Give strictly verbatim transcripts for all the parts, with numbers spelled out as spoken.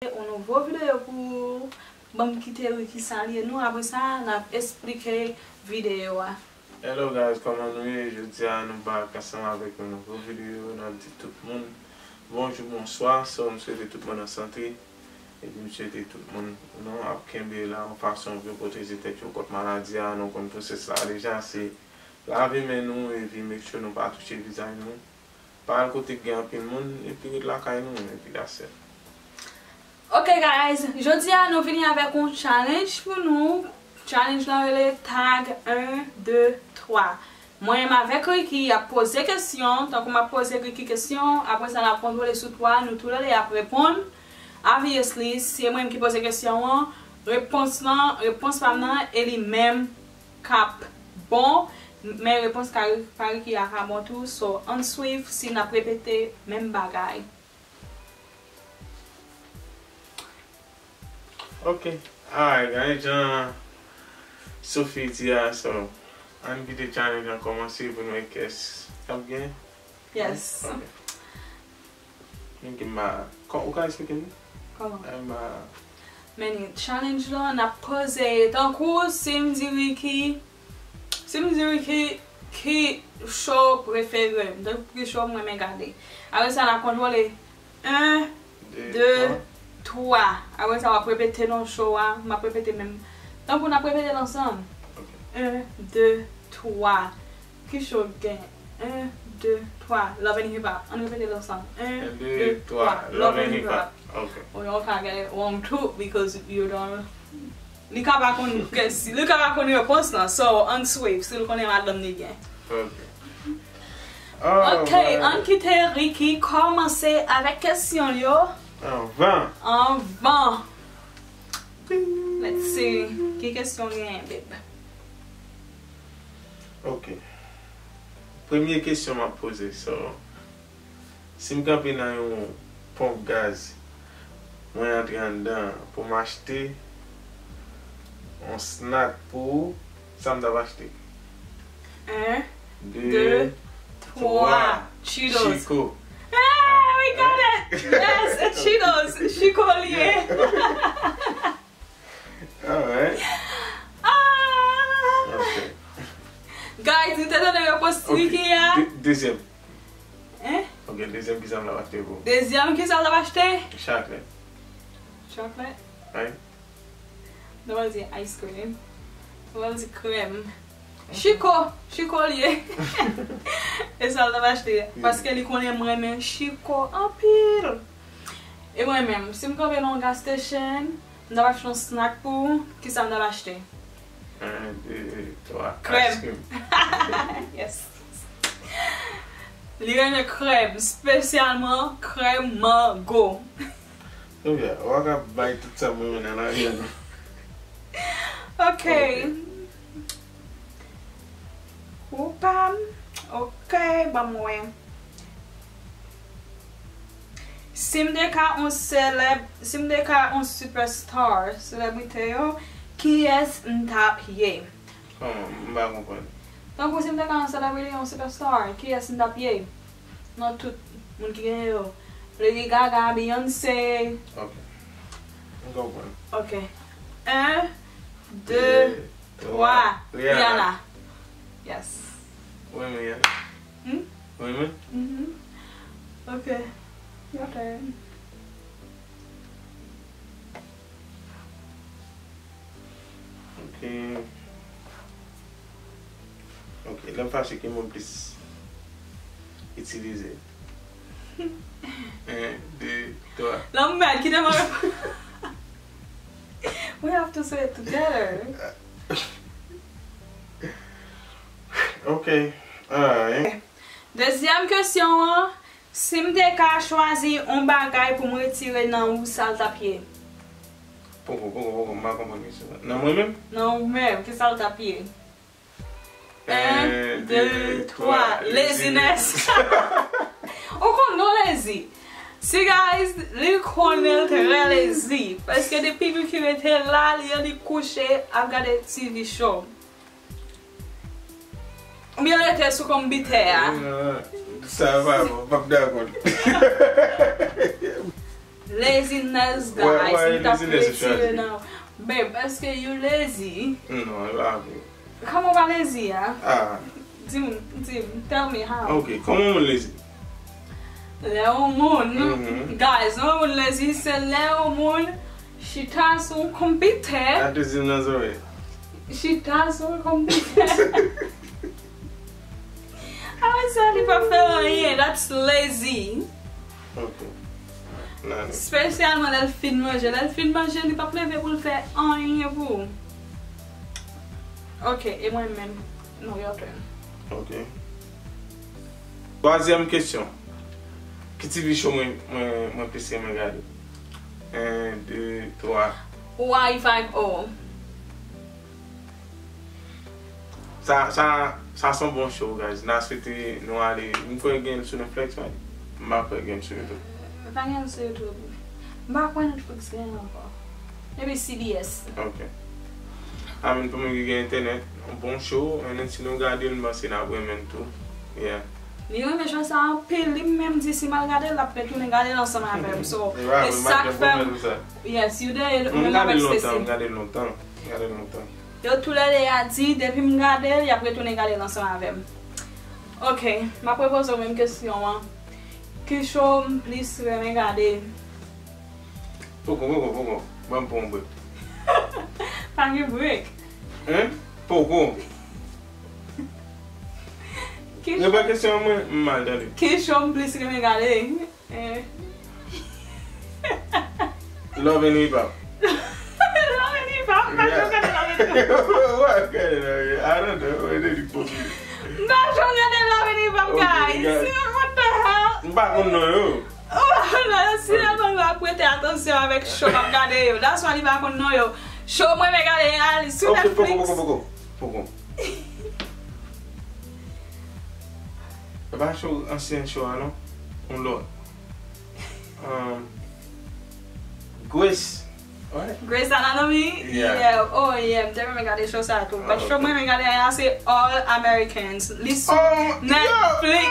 yon nouvo videyo pou ou. Ban m kite Ricky salye nou, apre sa, n ap esplike videyo a. Hello guys, kòman nou ye? Jodi a nou back ansanm avèk yon nouvo videyo. N ap di tout moun bonjou, bonswa. So, m swete tout moun an sante. Epi m swete tout moun nou ap kenbe la yon fason pou yo pwoteje tèt yo kont maladi a. Nou konn pwosès la deja, se lave men nou epi make sure nou pa touche vizaj nou. Pa al kote k gen anpil moun, epi ret lakay nou, epi that's it. Ok guys, jodi a nou vini avèk yon challenge pou nou. Challenge lan rele tag en, de, twa. Mwen menm avèk Ricky ap poze kesyon, tankou m ap poze Ricky kesyon, apre sa n ap kontwole sou twa, nou toulède ap reponn. Obviously, se mwen menm ki poze kesyon an, repons lan, repons pa m nan, e li menm k ap bon, men repons ka, pa Ricky a ka bon tou, so ann swiv si n ap repete menm bagay. Ok, alright guys, jan Sophie di a, so ann kite challenge lan kòmanse pou n wè kès k ap gen. Yes. Ok. Men ki m pa, kò, ou ka eksplike m? Kòman? Ay, m pa. Men challenge lan n ap poze tankou si m di Ricky, si m di Ricky ki show prefere m, tankou ki show m renmen gade. Apre sa n ap kontwole en, de, twa. Apre sa w ap repete non show a, m ap repete menm. Tankou n ap repete l ansanm. Ok. En, de, twa. Ki show gen? En, de, twa. Love and Hip Hop. Ann repete l ansanm. En, de, twa. Love and Hip Hop. Ok. Ou yon ka gen wrong tou because you don't. Li ka pa konn kèsi, li ka pa konn repons lan. So, ann swiv si l konnen madanm li gen. Ok. Ok, ann kite Ricky kòmanse avèk kesyon l yo. Anvan. Anvan. Let's see. Ki kesyon genyen, babe? Ok. Premye kesyon m ap poze, so, si m kanpe nan yon ponp gaz, mwen antre anndan pou m achte yon snack pou ou, sa m t ap achte? En, De, de, twa. Cheetos. Chiko. Hey, we got it! Yes, Cheetos. Chiko l ye. Alright. Ah! Ok. Guys, nou te tande repons Ricky a. De- Dezyèm. Hein? Ok, dezyèm, kisa m t ap achte pou ou? Dezyèm, kisa l t ap achte? Chocolate. Chocolate? Right? Nou pral di ice cream. Nou pral di krèm. Chiko! Chiko l ye. E sa l t ap achte. Paske li konnen m renmen Chiko anpil. E mwen menm, si m kanpe nan yon gas station, m t ap achte yon snack pou ou, kisa m t ap achte? En, de, twa. Krèm. Ice cream. Yes. Li renmen krèm, espesyalman krèm mango. Ebyen, w a ka bay tout sa mwen renmen nan lavi a, non? Ok. Ou pa m. Ok, ban m wè. Si m te ka on selèb, si m te ka on superstar, selebrite yo, kiyès m t ap ye? Kòman? M pa konprann. Tankou si m te ka on celebrity, on superstar, kiyès m t ap ye? Nan tout moun ki genyen yo. Lady Gaga, Beyoncé. Ok. M konprann. Ok. En, de, twa. Rihanna. Yes. Ou renmen Rihanna? Hmm? Ou renmen? Mhm. Ok. Your turn. Ok. Ok, lè m fache ki mo m plis itilize? En, de, twa. Lè m mad, kite mwen reponn. We have to say it together. Ok. Alright. Dezyèm kesyon an, si m te ka chwazi yon bagay pou m retire nan ou, sa l t ap ye? Poko, poko, poko, m pa konprann kesyon an. Nan mwen menm? Nan ou menm, ki sa l t ap ye? En, de, twa. Laziness. Ou konn nou lazy. Si guys, li konnen l trè lazy. Paske depi li ki rete la, li, li kouche ap gade T V show. Oubyen rete sou konbitè a. Sa pa bon, m p ap dakò. Laziness, guys. Why, why laziness? Babe, èske you lazy? Non, e pa vre. Kòman w pa lazy a? Ah. Di m, di m, tell me how. Ok, kòman moun lazy? Lè yon moun, guys, lè yon moun lazy, se lè yon moun chita sou yon konpitè. That is in Nazareth. Chita sou yon konpitè. Apre sa, li pa fè anyen. That's lazy. Ok. Nan, nan. Espesyalman lè l fin manje. Lè l fin manje, li p ap leve pou l fè anyen pou ou. Ok, e mwen menm? No, your turn. Ok. Twazyèm kesyon. Ki T V show mwen, mwen, mwen plis renmen gade? En, de, twa. Y five O. Sa, sa, sa se yon bon show, guys. N a swete nou ale. M kwè gen l sou Netflix, man. M pa kwè gen l sou YouTube. Pa gen l sou YouTube. M pa kwè Netflix gen l ankò. Epi C B S. Ok. I mean, pou moun ki gen entènèt, yon bon show, and then si nou gade l, m panse n ap renmen l tou. Yeah. Li renmen show sa anpil, li menm di si m al gade l, l ap retounen gade l ansanm avè m. So, e sa k fè m. Yes, you did. M gade l lontan, m gade l lontan. M gade l lontan. Yo toulède a di, depi m gade l, y ap retounen gade l ansanm avè m. Ok, m ap repoze w menm kesyon an. Ki show m plis renmen gade? Poko, poko, poko. Ban m pran yon break. Pa gen break. Hein? Poko. Ki show? Reprann kesyon an, mwen, m mal tande. Ki show m plis renmen gade? Eh. Love and Hip Hop. Love and Hip Hop? M pa janm gade Love and Hip Hop. Why gade Love and Hip Hop? I don't know. Where did it put me? M pa janm gade Love and Hip Hop, guys. What the hell? M pa konn non yo. Oh, non, yo, si lèman yo ap prete atansyon avèk show m ap gade yo. That's why li pa konn non yo. Show mwen renmen gade a, li sou Netflix. Ok, poko, poko, poko, poko. E pa show, ansyen show a non. Yon lòt. Um, Grace. What? Grey's Anatomy? Yeah. Yeah. Oh, yeah. M te renmen gade show sa tou. But show mwen renmen gade a se All Americans. Li sou Netflix.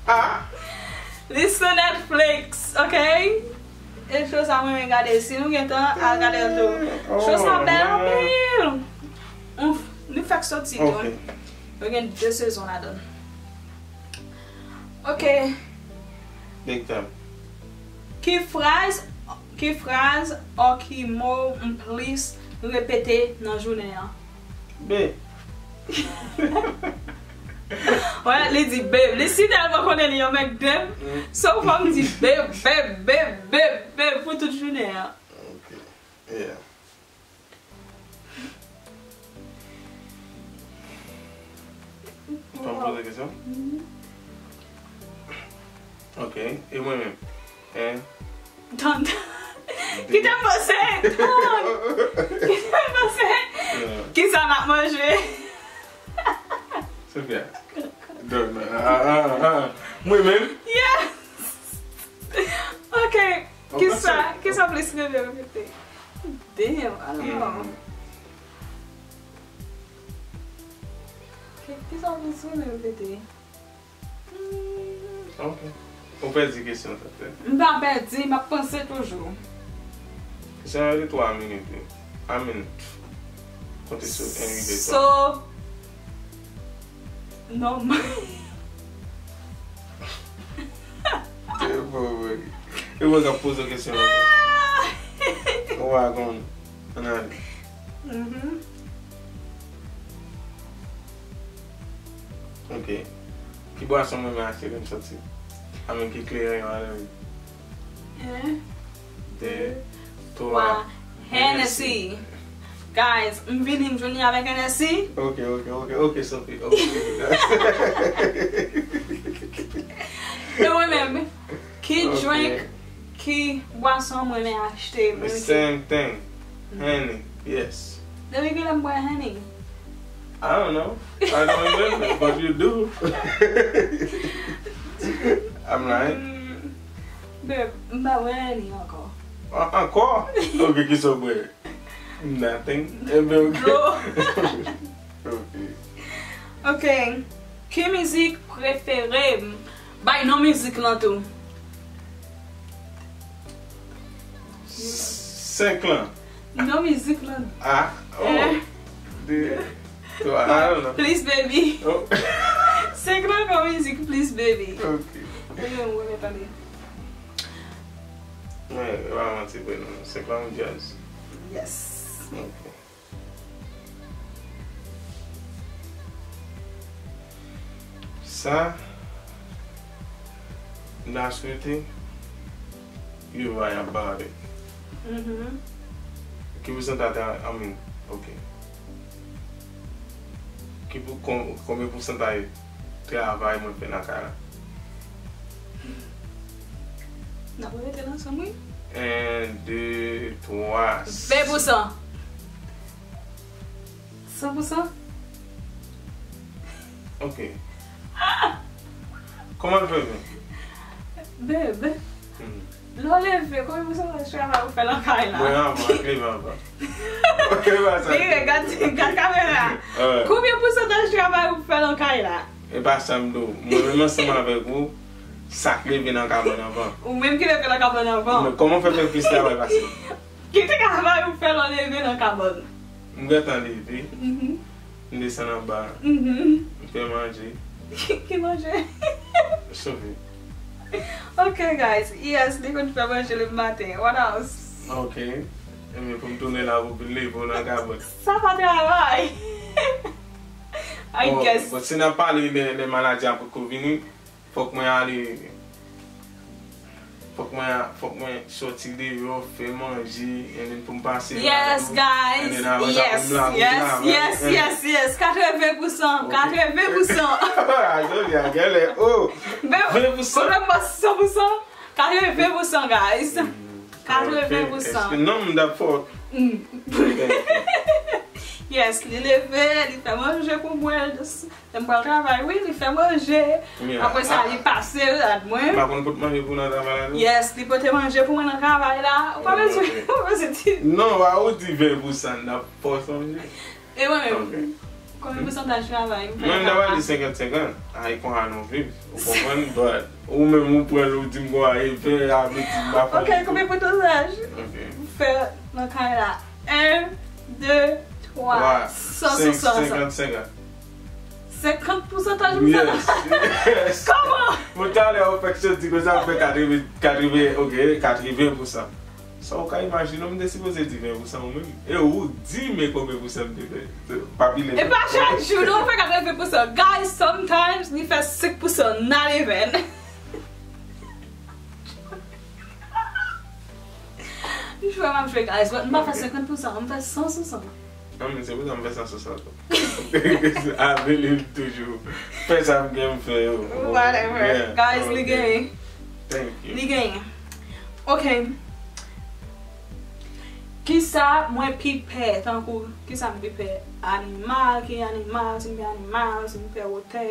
Ah. Li sou Netflix, ok? E show sa mwen renmen gade. Si nou gen tan, al gade l tou. Show sa bèl anpil. Ouf, li fèk soti tou. Ok. Yo gen de sezon ladan. Ok. Big time. Ki fraz, ki fraz, or ki mo m plis repete nan jounen an? Be. Wè, li di babe. Li si tèlman konnen li yon mèg dèm. So, fò m di babe, babe, babe, babe, babe pou tout jounen an. Ok. Yeah. Fò m poze kesyon? Ok, e mwen menm? Hein? Don, don. Kite m panse, don. Kite m panse. Kisa n ap manje? Sophia. Don, ah, ah, ah. Mwen menm? Yes. Ok. Kisa, kisa plis renmen repete? Damn, I don't know. Ki, kisa plis renmen repete? Hmm. Ok. Ou pèdi kesyon sa, frè. M pa pèdi, m ap panse toujou. Kesyon an de twa minit, wi. I mean, konte sou Henry de twa. So, non. E bon, bon. E bon, k ap poze kesyon an. Ou pa konn. Ann ale. Mhm. Ok. Ki bwason mwen renmen achte lè m soti? I mean, ki kleren yo ale, wi. En, de, twa. Hennessy. Guys, m vini, m vini avèk Hennessy. Ok, ok, ok, ok, Sophie, ok. E mwen menm, ki drink, ki bwason mwen renmen achte? The same thing. Henny, yes. Depi kilè m bwè Henny? I don't know. I don't remember, but you do. I'm lying. Mm, babe, m pa bwè Henny ankò. An-, ankò? Ok, kisa w bwè? Nothing. Ebyen, ok. Dlo. Ok. Ok. Ki mizik prefere m? Bay non mizik lan tou. Senk lan. Non, mizik lan. Ah, oh. Eh. De, twa, I don't know. Please, baby. Oh. Senk lan kon mizik, please, baby. Ok. Ou menm, ou renmen tande. Mwen, e pa manti vre non. Senk lan yon djaz. Yes. Ok. Sa, m ta swete you write about it. Mhm. Ki pousantaj, I mean, ok. Ki pou, kon, konbyen pousantaj travay mwen fè nan kay la? N ap repete l ansanm, wi. En, de, twa. Ven pou san. San pou san? Ok. Kòman l fè ven? Babe, hmm, lè w leve, konbyen pousantaj travay ou fè nan kay la? Mwen anvan, ak leve anvan. Ok, pa sa. Mire, gad, gad kamera. Alright. Konbyen pousantaj travay ou fè nan kay la? E pa sa m di w. Mwen menm ansanm avèk ou, sa k leve nan kabann anvan. Ou menm ki leve nan kabann anvan. Men kòman w fè fè plis travay pase m? Ki travay ou fè lè w leve nan kabann? M gentan leve. Mhm. M desann anba. Mhm. M fè manje. Ki manje? Cheve. Ok, guys. Yes, li konn fè manje le maten. What else? Ok. Ebyen, pou m tounen la, pou m leve w nan kabann. Sa pa travay. I guess. Bon, bon, si n ap pale de, de maladi apre kou vini, fòk mwen ale, fòk mwen, fòk mwen soti deyò, fè manje, and then pou m pase la tou. Yes, guys. And then apre sa, pou m la pou travay. Yes, yes, yes, yes. Katreven pousan, ok, katreven pousan. Ah, jodi a genlè, oh, ven pousan. Ou menm san pousan? Katreven pousan, guys. Mm. Katreven pousan. Èske non m t ap fè? Mm. Thank you. Yes, li leve, li fè manje pou mwen. Lè m pral travay, wi, li fè manje. Yeah. Apre sa, li pase rad mwen. M pa konn pote manje pou nan travay la, non? Yes, li pote manje pou mwen nan travay la. Ou pa bezwen, ou pa bezwen di. Non, pa ou di ven pousan, n ap fòse manje. E mwen menm? Ok. Konbyen pousantaj travay m fè nan travay? Mwen, m ta pral di senkant senkant. Ay, konsa nou viv. Ou konprann? But, ou menm, ou pran l, ou di m konsa, e ven, a vle di m pa fè anyen. Ok, konbyen pousantaj? Ok. M fè nan kay la? En, de, twa, san, senk, san, san. Senkant senkant. Senkant pousantaj m fè nan kay la? Yes, yes. Kòman? Bon, talè, ou fèk soti konsa, ou fè katreven, katreven, ok, katreven pousan. Sa w ka imajine w, m te sipoze di ven pousan ou menm. E ou di men konbyen pousan m te fè. Pa pile. E pa chak jou, non, ou fè katreven pousan. Guys, sometimes, li fè senk pousan, not even. M jwe, m ap jwe, guys, but m pa fè senkant pousan, m fè san sou san. Non, men se pou sa m fè san sou san tou. I believe toujou. Fè sa m gen m fè yo. Whatever. Yeah, guys, li genyen. Thank you. Li genyen. Ok. Kisa mwen pi pè, tankou, kisa m pi pè? Animal, ki animal, si m pè animal, si m pè wotè,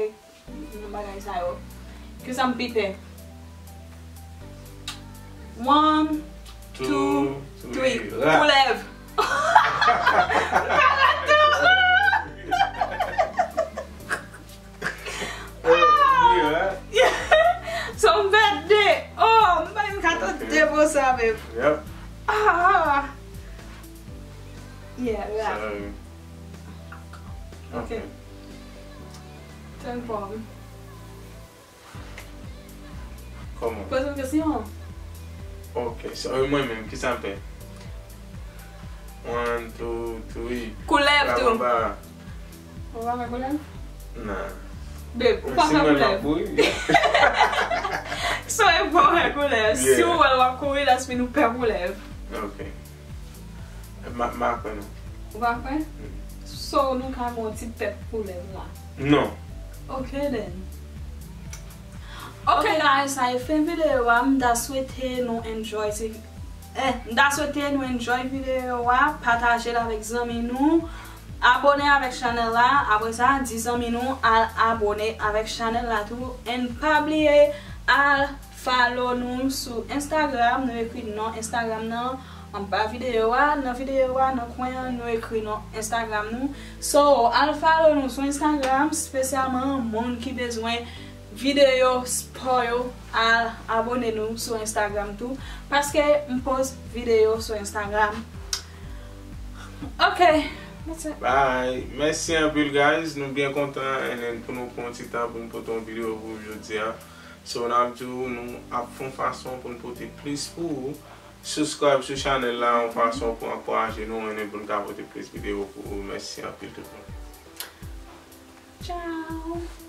nan bagay sa yo. Kisa m pi pè? One, two, three. Koulèv. M pè rat tou. So, m pè de. Oh, m pa menm ka tande de mo sa menm. Yep. Ah. Yeah, rat. Ok. Tèl pòm. Kòman? Poze m kesyon. Ok, so, e mwen menm, kisa m fè? One, two, three. Koulèv tou. Ou pa fè koulèv? Nan. Babe, ou pa fè koulèv. So, e pa fè koulèv. Si ou wè l w ap kouri, that's mean ou pè koulèv. Ok. M a, m a kwè non. Ou pa kwè? Mm. So, nou ka gen yon ti tèt koulèv la? Non. Ok, then. Ok, guys, sa e fen videyo a. M ta swete nou enjoy ti, eh, m ta swete nou enjoy videyo a. Pataje l avèk zanmi nou. Abone avèk chanèl la. Apre sa, di zanmi nou al abone avèk chanèl la tou. And pa bliye al follow nou sou Instagram, nou ekri non Instagram nan anba videyo a, nan videyo a, nan kwen an, nou ekri non Instagram nou. So, al follow nou sou Instagram, espesyalman moun ki bezwen videyo spò yo, al abone nou sou Instagram tou, paske m post videyo sou Instagram. Ok, that's it. Bye. Mèsi anpil, guys. Nou byen kontan, and then pou nou pran yon ti tan pou nou pote yon videyo pou jodi a. So, n ap di w, nou ap fè yon fason pou nou pote plis pou ou. Subscribe sou chanèl la, yon fason pou ankouraje nou, and then pou nou ka pote plis videyo pou ou. Mèsi anpil tout moun. Ciao.